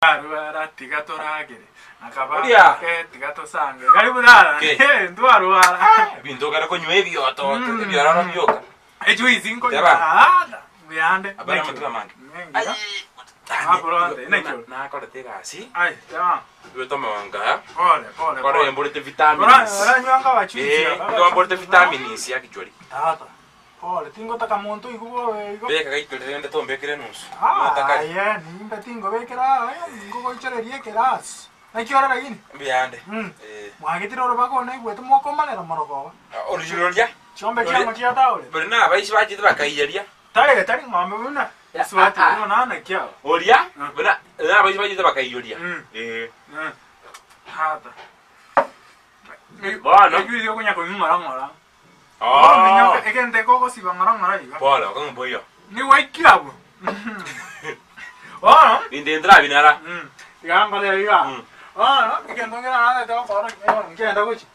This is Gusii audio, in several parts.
Twarwara tiga toragere, na kaba Oria. ake tiga tosange. Karibu tara, Ke. ntwarwara. Ebinto okare konywa ebioto Mm. ebiororo bioka. Ejuice nkonywa Teba. ah, buyande. Abana Naki. amatunda amange. Nengiya. Aburonde, naki. Nakorete egasi, Ai, tema. ibete omonga, Pole, pole, kore pole. emborete Ora, vitamins. oranywa nga bachuichi. Eh, nigo mborete vitamins actually. Tata. Pole, tingotaka monto oigwe bobe igo. Beka gaito rende tombekere enusu. Ah, Notakari. aye, nimbe tingobekera aye, ningogoichoreria ekerasi. Naki ore lakini? Mbuyande. Mm. Eh. Mwagetire orobaga one naigwete mokomanera morogoba. Oruchiri roria. Chiombe chiang'o chiataore. Bari nabaisi bachete bakaiyeria. Tari tari ng'ombe buna eswati Ah, ah. buna nana ki aba. Oria Mm. buna nabaisi bachete bakaiyoria. Mm. Eh. Mm. Hata. Bono. Ejuisi okonya konywa ng'ora ng'ora. Oh. Ominyoke egento ekogosiba ng'ora ng'ora iga. Pole, okong'u mboiyo. Nigo aikia abwo. Bono. Ninde ntrabinara. Mm. Tiga nkore iga. Mm. Bono egento nkere narete gokorokia bono nkenda gochia.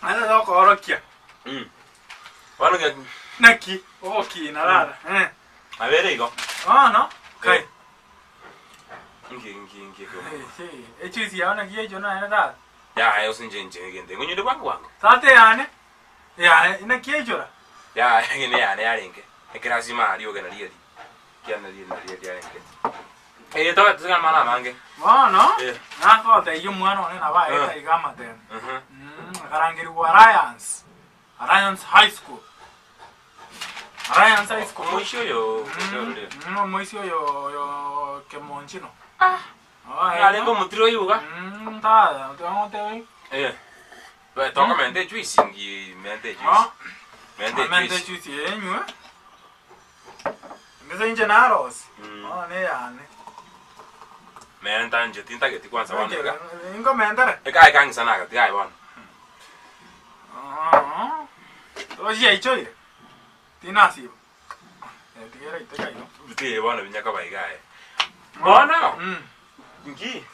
Narete gokorokia. Mm. Bono nge Naki ogokina rara. Eh. abere igo. Bono kai. Eh. Nki nki nki ekio. Echuisi yao naki yaichwa naye tata. Yaya gose inche inche egento engonyore bwango bwango. Tata eyane, eyane inaki yaichora? Yaya egene yane yarenge ekerasi ime aria ogena rieri kiane rieri nario riarenge. Eh tobe tosigare amang'ana amange. Bono Eh. nakotebia omwana one nabo aete Eh. iga amatemo. Mhm. Mm, akarangerigwa Alliance, Alliance High School. Alliance High School. Omoisia oyo Mm, mm, omoisia oyo oyo Kemonchino. Arenge omotiri oyo iga. Mm, tata, twagotebi. Eh. Be tokomenta ejuice ngi menta ejuice. Ah. Menta Amente ejuice. ejuice enywe. Mbese inche narosi. Mm. Bono neyane. Menta inche tintageti kwanza bono iga. Inkomentera. Ekae kang'isa nagati aye bono. Ah. Tochi yaichoire. Tinasiba. Eh, tigera iteka igo. Tiga bono binyaka iga aye. Bono Mm. nki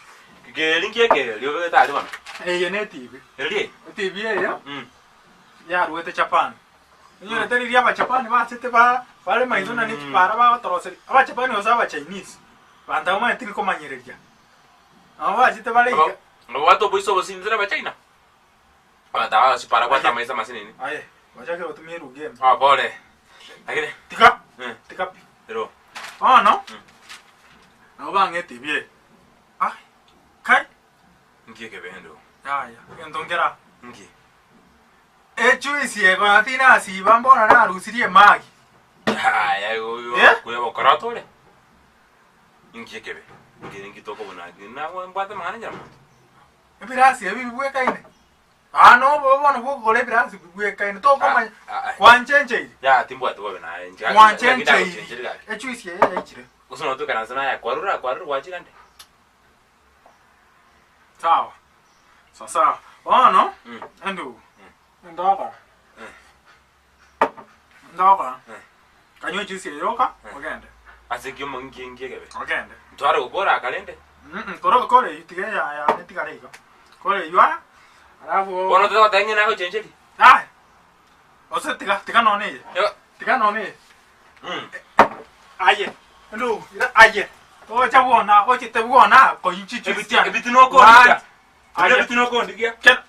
keri nki ekeri obegete aria bono? Eye ne TV. Eri? TV eye Mm. yaruete Japan. Onyorete riria abachapani bachete ba bare maiso na Mm. nechipara bagotoroseria. Abachapani gose abachinese. Banto abwo manye tiri komanyereria. Nabo bachete bare iga. Nabwate oboiso obosinzire abachina. Abanto aba chipara bwate amaiso amasinini. Aye, gwachakire gotumia eruga ime. Ah, pole. Lakini Tiga, eh, tiga pi. ero. Bono, Mm. nabo bang'ete ebi. Ah, kai, Nki ekebendo? yaya, egento nkera. Nki? Ejuice eye konya tinasiba mbono narusirie emagi. Aya, Eh? kuya bokora tore. Nki ekebe? Nki nki tokobuna? Nabo mbwate amang'ana nyiramonto. Ebirasi ebi bibwekaine. Aa nobobe bono bw'okogora ebirasi bibwekaine tokomanya Ah, ah. gwanchencheiri Ya timbwati bobe naye inche gaki- gwanchencheiri gaki gaki. echuisi eye yaichire Gose nonya toikaranse naye akwarure akwarure gwachire ande. sawa sasawa bono Mm. endugu Mm. ndokora Mm. ndokora Mm. kanywa echuisi eye yoka Mm. ogende Ase ki omo nki nki ekebe. ogende Ntware gokora akarende. Mm, koro kore eywo tiga eya yane tigare igo kore eywo aa alafu Bono totagoteba ng'a nagochencheria. Aye. Gose tiga tiga nonye eye Yo. tiga nonye eye Mm. aye ndugu ira aye tocha bwona ochete bwona koyuchi Ebiti ebiti nokondigia. Aye. Ebiti nokondigia. Kera.